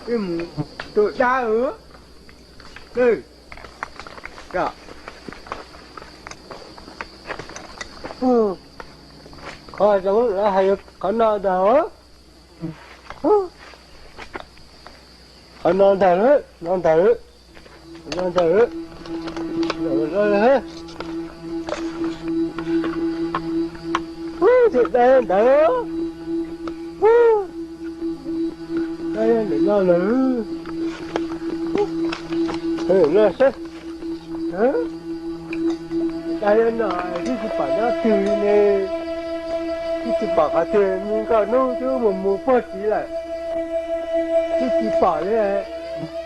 Wb mus tua dab. Qhov zoo lawv hais qhov no ntag. Qhov no ntag, no ntag, no ntag. Tus dab ntawd, dab ntawm no lawm. No seb, dab no twb tsis pom dab twg li ne. Twb tsis pom qhov twg, me nkauj hnub twb mus mus puag tid lawm. Twb tsis pom li,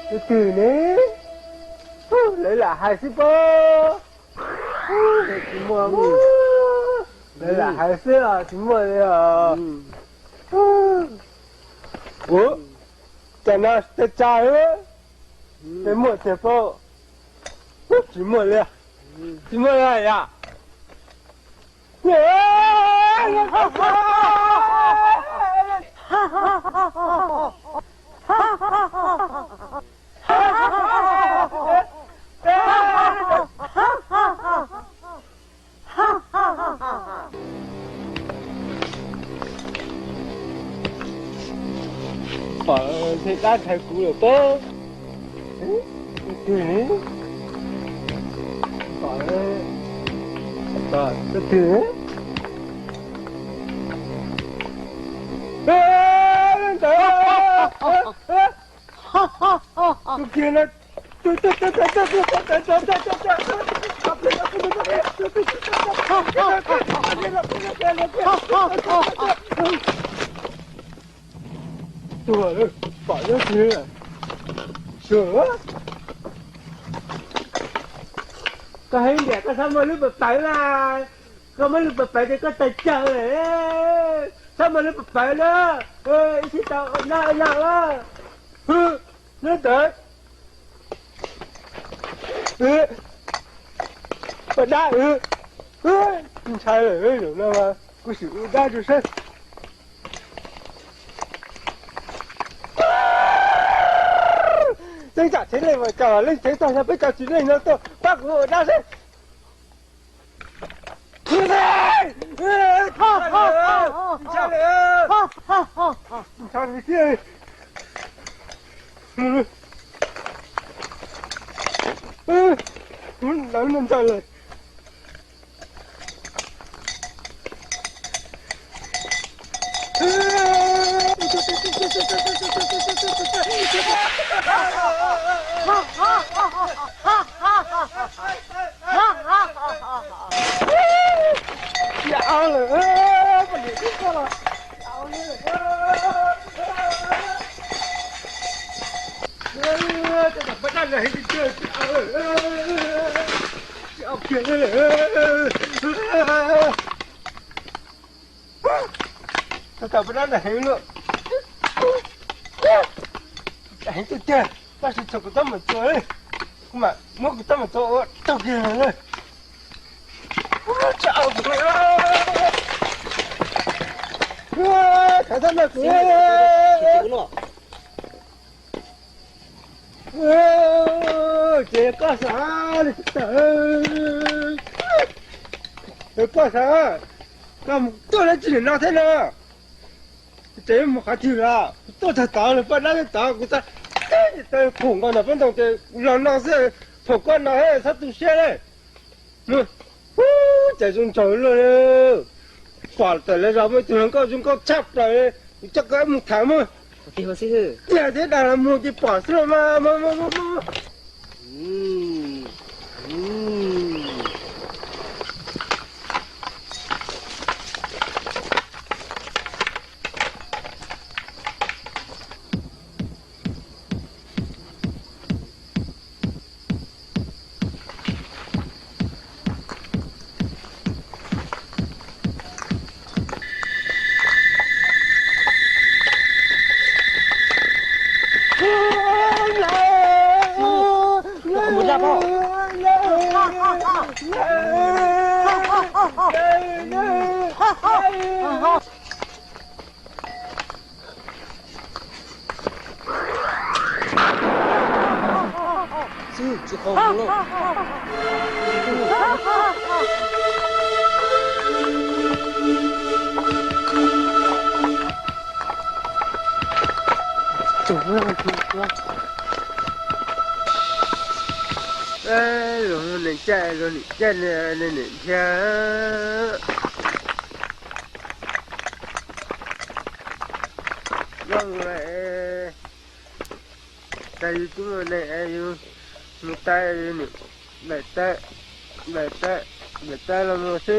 twb twg ne. Lawv lam hais xwb pob. Tsis muaj, lawv lam hais xwb os, tsis muaj li os. Ua cas no tsa tsa, tsis muaj tiag pob. Tsis muaj li, tsis muaj li yom. Pom tej dab ntshai kuv lawm pob. Twg ne? Pom, pom twg ne? Ntawd, tus kiag no. Tuag lawm, pom dab tsi lawm. Sua, koj heev tiag, koj txhob muaj lub pawv pawv na. Koj muaj lub pawv pawv ces koj tawg cawv lawm. Txhob muaj lub pawv pawv na. Ib sij tau ua noj ua noj. Nyob ntawd, poj dab, ntshai lawm, zaum no mas kuv sim ua dab rau seb. Tseeb tsam tsev neeg mas cov leej tsev tag, yog peb cov tsis neeg no tuaj pab kuv ua dab seb. Ntshai lawm, ntshai lawm thiab. Lawv no ntshai lawm. Tsis au lawm, poj niam tib koj los tsis au li. Tej zaum poj dab no heev tiag tiag, tsis au lawm, tsis au kiag li lawm. Tab tom poj dab no heev lawm, heev tiag tiag, tab sis txog kuv teeb meem txuas li, kuv mam muab kuv teeb meem txuas ua raug kiag lawm. Tsis au kuv, thov txhob noj kuv. Ces koj xav li tawm, koj xav, koj mus tuaj dab tsi nim no thiab no? Ces mus qhov twg los tuaj txog tod lawm, poj dab tod kuv txawm tau phoom nkaus nram pob ntoo ces los no xwb, phoom koj no txhob tu siab li. Ces zoo nraug luaj, pom tawm lawv zos muaj ib tug hluas nkauj zoo nkauj tshaj plaws, kuv coj koj mus tham mus. Tiag thiab dag los mus ces pom xwb los mas. Tsis qhov mus lauj. Los niam caij, los niam caij, niam thiab. Zoo lawm, tas yus tsis muaj neeg es yus mus tas, yus niam daim taw, daim taw, daim taw los mus xwb.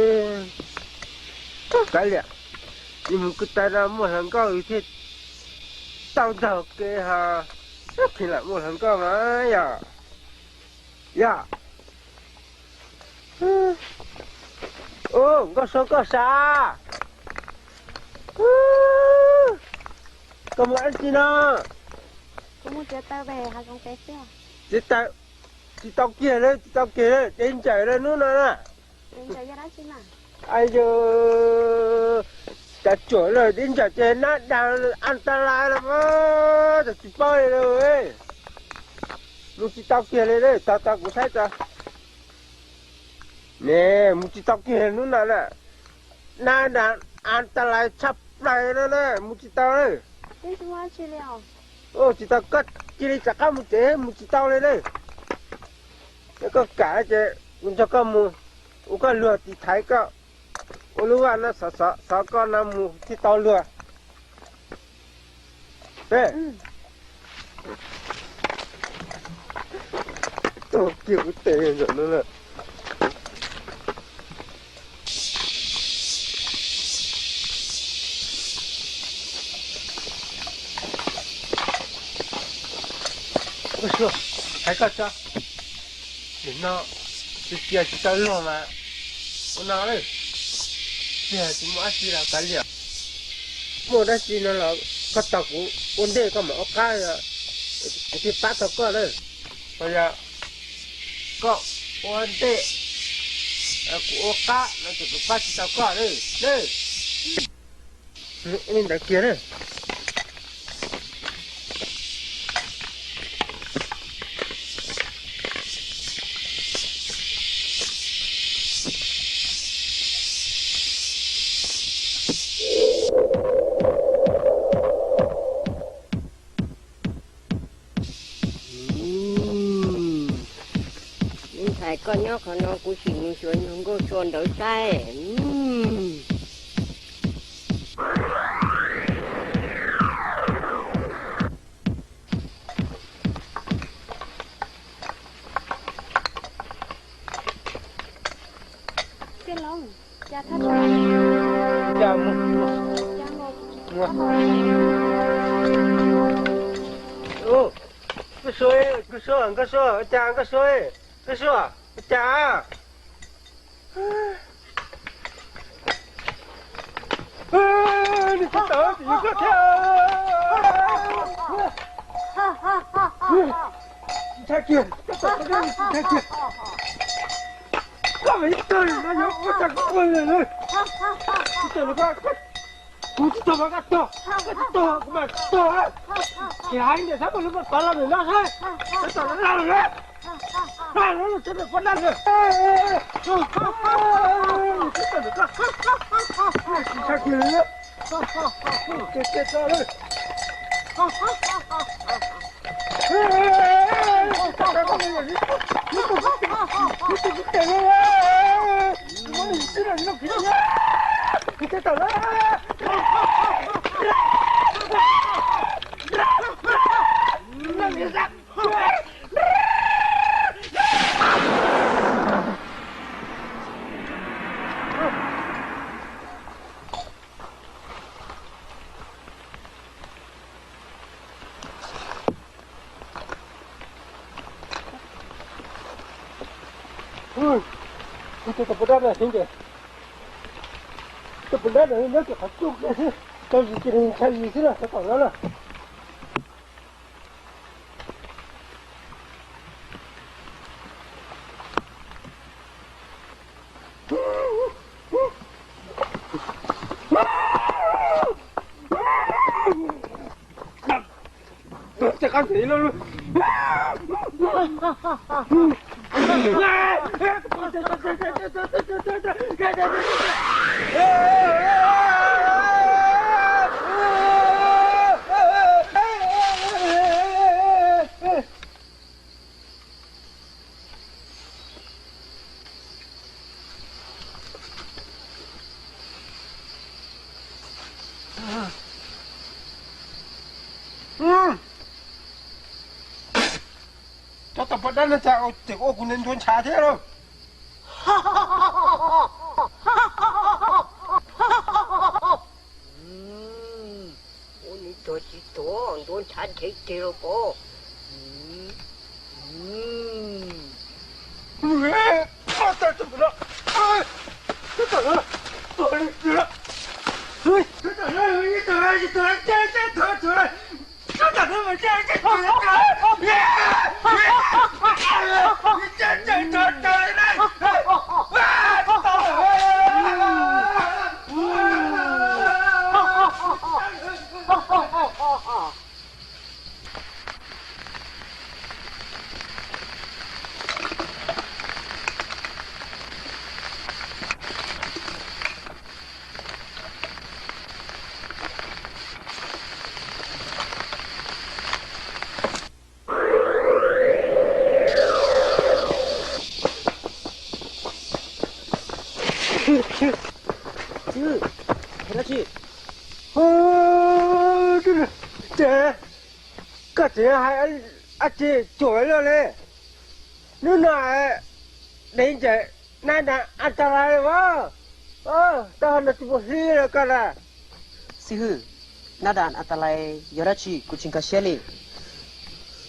Kav liam, yus mus kwv taw no muaj hluas nkauj yus thiaj tau ntaug kev ho, tsis pheej lam muaj hluas nkauj mas yom. Yog. Ub, Nkauj Sua, Nkauj Sa, koj mus dab tsi no? Txiv taw, tsis tau kiag lawm, tsis tau kiag lawm, deb ntsawm lawm hnub no na. Ai yog, cas tsuam lawm, deb ntsawm ces nab dag an ta lais los mas, cas tsis paub li lawm. Mus tsis tau kiag li, tog tog kuv saib tso. Ne, mus tsis tau kiag hnub no na. Nab dag an ta lais tshaj plaws no na, mus tsis tau na. Tsis tau, koj cia li rov qab mus tsev, mus tsis tau li na. Yog koj kam ces kuv nrog koj mus ua koj luag tiv thaiv koj, ua lub vaj no xov xov koj no mus thiaj tau luag. Tuaj kiag kuv tes no na. Hais koj tso, nim no tsis cia tsis tau luag mas ua no lawm, tiag tsis muaj dab tsi los kav liam. Muaj dab tsi no los koj tos kuv ua ntej koj mam ua qab, kuv thiaj pab tau koj na. Ho yog koj ua ntej kuv ua qab no ces kuv pab tsis tau koj na. Li ntawd kiag na. Ntxhais, koj nyob qhov no kuv sim mus xyuas yog Nkauj Sua ntawd saib. Nkauj Sua, Nkauj Sua, Nkauj Sua, ua cas Nkauj Sua, Nkauj Sua, ua cas? Nws tsis tawm, tsis yog koj thiab. Ntshai kiag, koj tawm, ntshai kiag. Koj mas ib tug no yuav ua cas koj ua li lawm. Tsis tawm los koj, kuv tsis tau mas koj tuag, koj tsis tau kuv mas tuag. Ces hais tias xav muaj lub pov los ntawm no saib, xav tawm los lawm. Pab lub tsev pab dab lawm. Tsis txawj lawm, tsis txawj lawm. Kuv tus pov dab no xwb ces, tus pov dab no nyob kiag qhov tsuj kiag xwb, tau zis cia li ntshai zis xwb na, xav tom no na. Tej qab ntxiv no. Cov tau poj dab no cas tseem ua kuv ntuav ntshav thiab lauj. Ua nws tuag tsis tuag, ntuav ntshav nrhev kiag los pov. Ces koj tseem hais dab tsi cuag luaj li? Hnub no dev ntawm nab das as tas lais as, tau no tsis muaj hlib rau koj na. Xib hwb, nab das as tas lais yog dab tsi kuv tsis nkag siab li.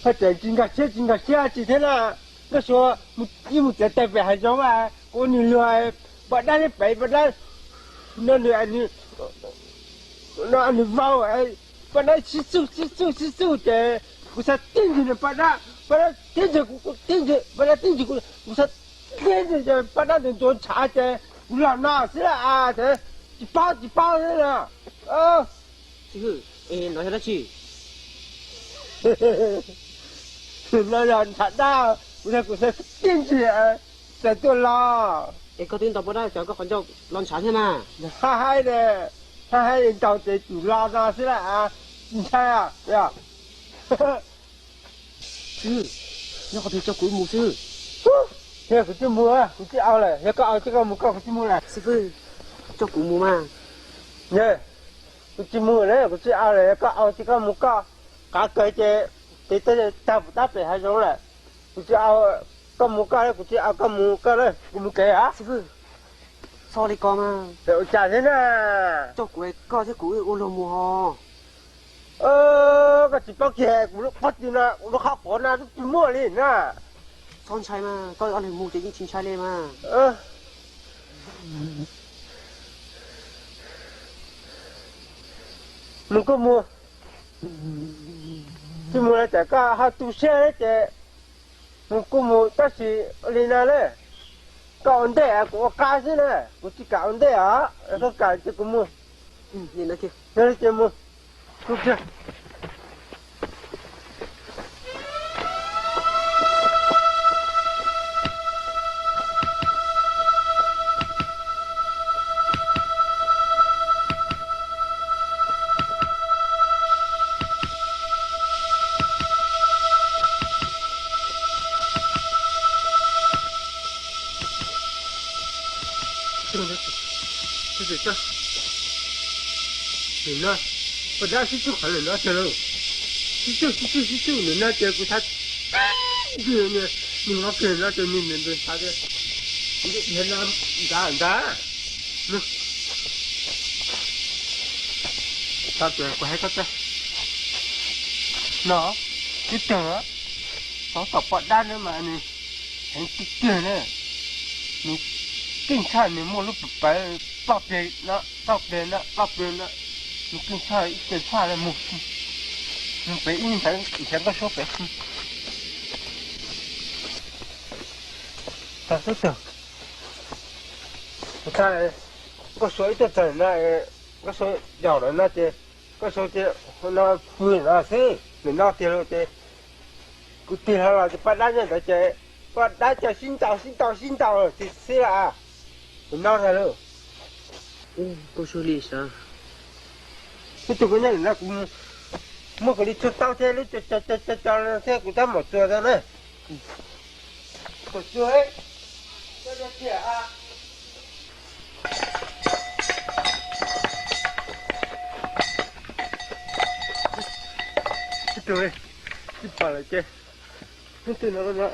Hais tias tsis nkag siab tsis nkag siab tsis thiab na. Nkauj Suav ib mus txawv tawg pem hav zoov, kuv ua nws luag poj dab li pem poj dab no, nws no nws vau, poj dab sib txuj sib txuj sib txuj ces kuv xav tib ntsig nws poj dab, poj dab tib ntsig kuv, tib ntsig poj dab tib ntsig kuv, kuv xav tib ntsig ces poj dab ntawd ntuav ntshav ces kuv los no xwb las. Tsis paub tsis paub xwb na. Xib hwb, es no yog dab tsi? No yog ntshav dab, kuv xav, kuv xav tib ntsig txawm tuaj los. Es koj twb ntaus poj dab, cas koj qhov ncauj los ntshav thiab mas? Haj haib ne, haj haib ntaus ces tsum los no xwb las, tsis ntshai. Xib hwb, nyob qhov twg coj kuv mus xib hwb? Yog kuv tsis mus, kuv tsis au lawm, yog koj au ces koj mus koj, kuv tsis mus lawm. Xib hwb, coj kuv mus mas. Kuv tsis mus lawm, kuv tsis au lawm, yog koj au ces koj mus koj. Qav kawg ces tes tag puas tab pem hav zoov lawm. Kuv tsis au koj mus koj, kuv tsis au koj mus koj, kuv mus kev a. Xib hwb, txhob li ko mas. Ua cas thiab na? Coj kuv, koj thiab kuv wb ua luag mus hos. Koj tsis paub kiag kuv lub qhov twg no, kuv lub qhov quav no twb tsis muaj li na. Txhob ntshai mas, koj ob leeg mus ces yeej tsis ntshai li mas. Mus kuj mus, tsis mus los cas koj ho tu siab ces mus kuj mus tab sis li no na, koj ua ntej kuv ua qab xwb na, kuv tsis kam ua ntej os, koj kam ces kuv mus. Yog li ces mus. Nws no, poj dab sib txuj qhov lawm no tiag lauj. Sib txuj sib txuj sib txuj nws no ces kuv xav, nws no kiag no ces nws nws nws xav tias nws no ntag ntag. Xav tias kuv hais koj tias no, twb tag, tov tom poj dab no mas nws heev tiag tiag na. Nws keej tshaj, nws muaj lub pawg ploj pleg no ploj pleg no ploj pleg no, nws keej tshaj ib ce tshaj mus. Nws pem ib ntawd nrhiav Nkauj Suav pem. Tag twb tag, kuv tag, Nkauj Suav ib tuaj txog no, Nkauj Suav yaum lawm no ces Nkauj Suav ces no pw no xwb. Nim no tiag lauj ces kuv tig hlo los ces poj dab nyob ntawd ces poj dab coj sib ntaus sib ntaus sib ntaus xwb xwb lawm. Nim no ntag lauj. Koj suab li sav. Ib tug koj nyob nim no kuv muab kuv li txhua tau thiab lub co co co co thiab kuv tab mam txuas tau na. Kom txuas, ib tug, ib pom lawm ces hnub twg no no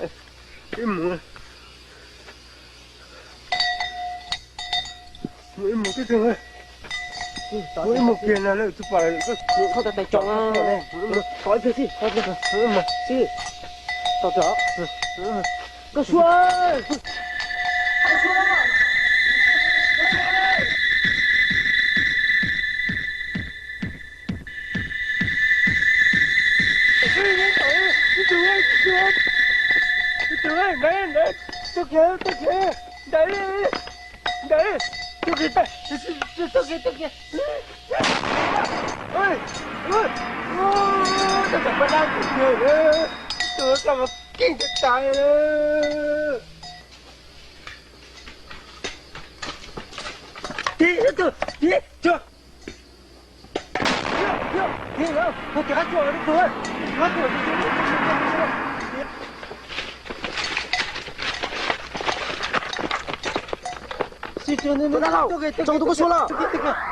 ib mus, mus ib mus tib tug, mus ib mus kiag no lawm tsis pom lawm. Koj tais tso, tos ib pliag xwb, tos ib pliag xwb, tos tos, koj suab. Ntawd, ntawd, tuaj kiag, tuaj kiag, ntawd, ntawd, tuaj kiag, tuaj kiag, tuaj kiag. Tab tom pab dab tus kiag, tus koj mas keej tas tas. Tig, tig, tig, tig. Tus dab laug, tsoo tus koj suab lawm.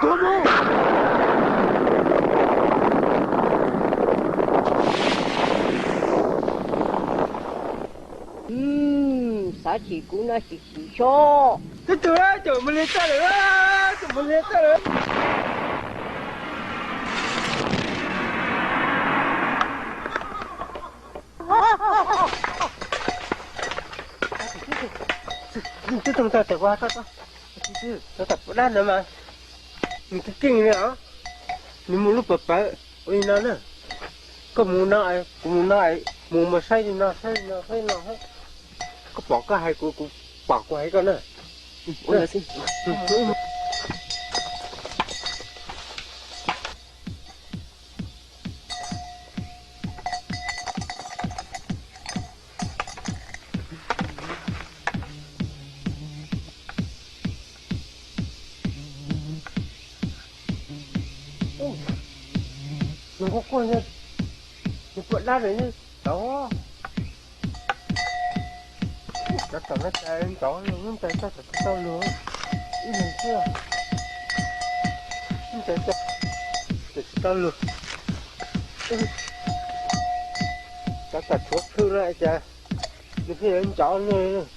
Tuag mus. Xav tsis kub nab tsis tsis xyob. Tus tus mus li tag lawm, tus mus li tag lawm. Twb tau tau tawm qua tau tau, tau tawm pov dab ntawd mas nws keej keej li os. Nws mus lub pawg pawg ua li no na. Koj mus no, kuv mus no, mus mus saib li no saib li no saib li no. Koj pom koj hais kuv, kuv pom kuv hais koj na. Nws quaj quaj, nws pom dab lawm tod. Cov tom no cas ntxov luag, lub ntxa txog tsis tau luag. Ib leeg xwb, lub ntxa txog tsis tau luag. Cov tom tshuav plhw no cas nws pheej yuav ntxov luag.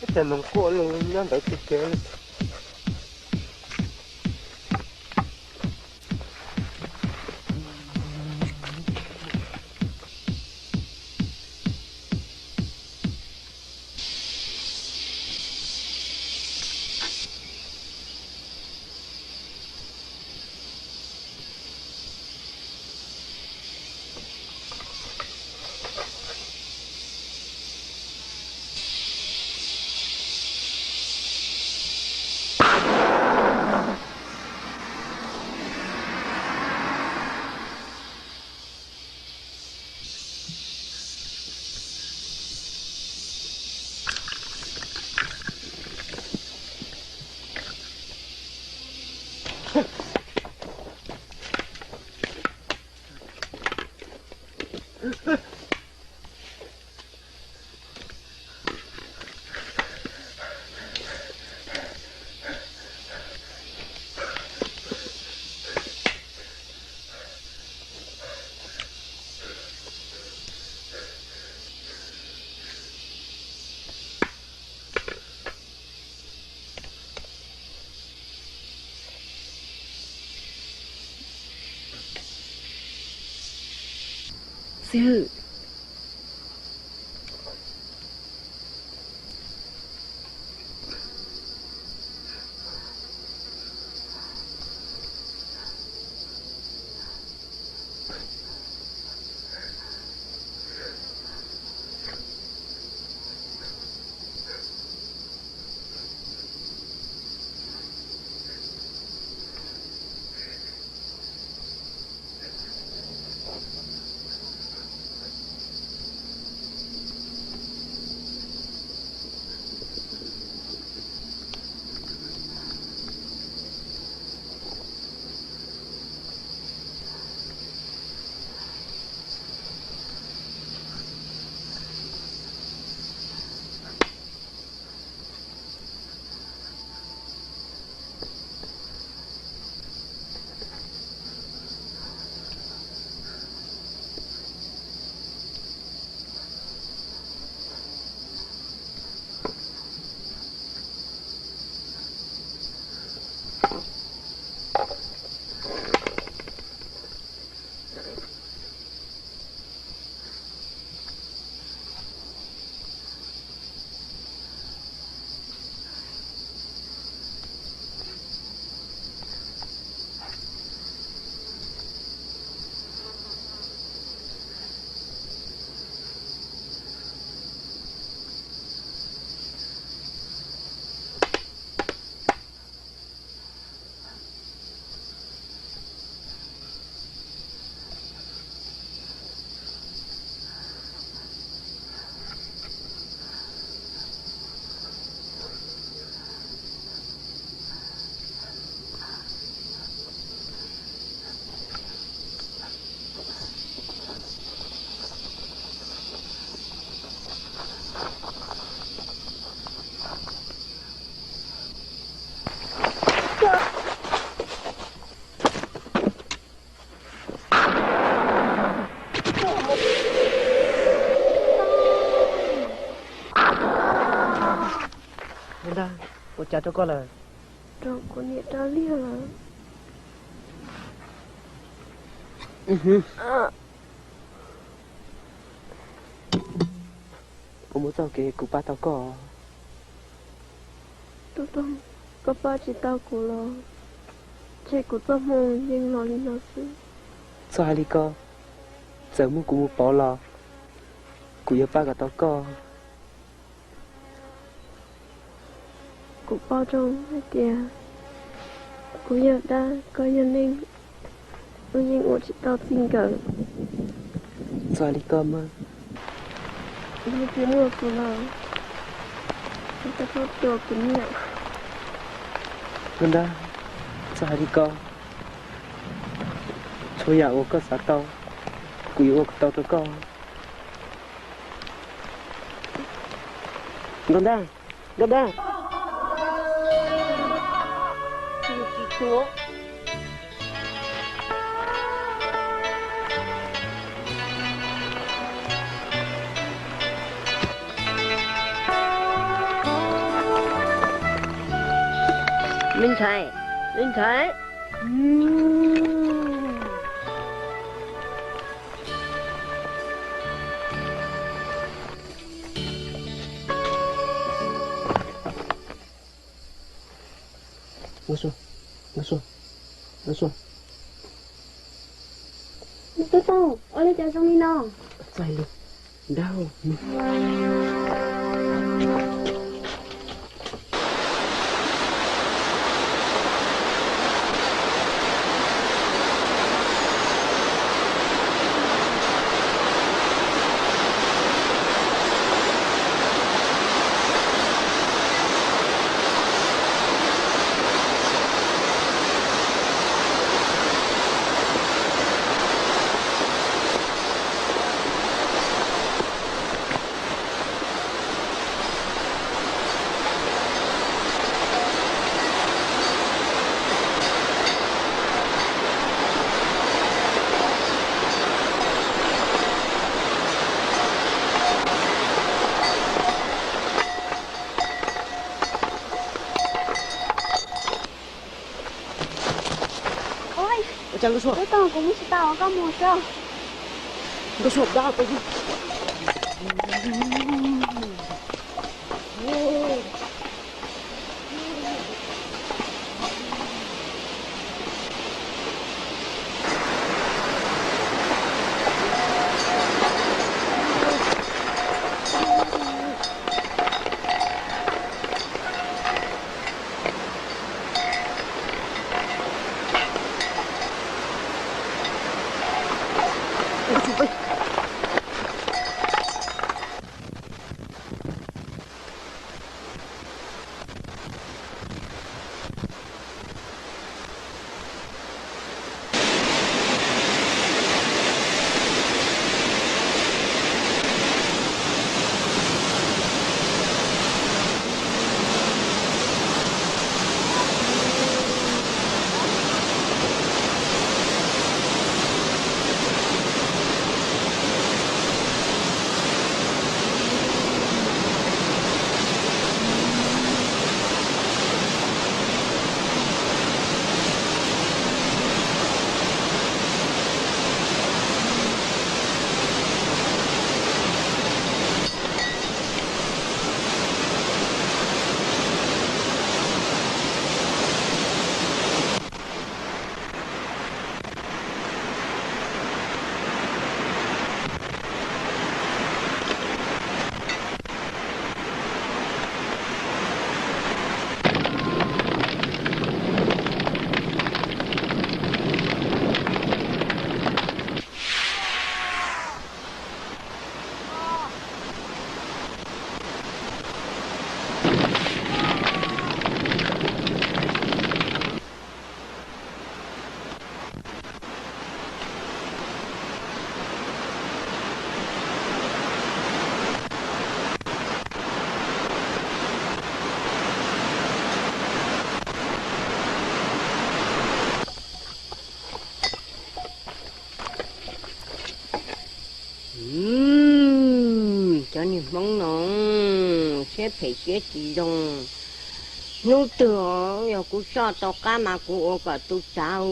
Ib tag noog quaj nyob ntawd tiag tiag li. Xib hwb. Cas rau koj lawm? Rau kuv niam rau liag lawm. Kuv mus txoj kev kuv pab tau koj. Tub Toog, koj pab tsis tau kuv los ntshe kuv txoj hmoo yeej los li no xwb. Txhob hais li ko, txawm muab kuv mus pauv los kuv yuav pab kom tau koj. Kuv paub zoo hais tias kuv yog dab, koj yog neeg, wb yeej ua tsis tau txij nkawm. Txhob hais li ko mas. Yog tsis muaj kuv los koj txhob tua kuv niam. Nkauj Nrab, txhob hais li ko. Txhua yam uas koj xav tau, kuv yuav ua kom tau rau koj. Nkauj Nrab, Nkauj Nrab. Me ntxhais, me ntxhais. Nkauj Sua, Nkauj Sua, Nkauj Sua. Tub Toog, ua li cas zoo li no? Txhob hais li, nrauj. Ua cas Nkauj Sua? Tub Toog, kuv mus tsis tau, koj mus xwb. Nkauj Sua, dab tau xwb. Cov niag Hmoob no siab phem siab tsis zoo, Hnub twg yog kuv soj tau qab mas kuv ua kom tu tsav,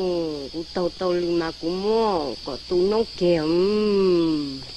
kuv taug tau lw mas kuv muab kom tu noob kiag.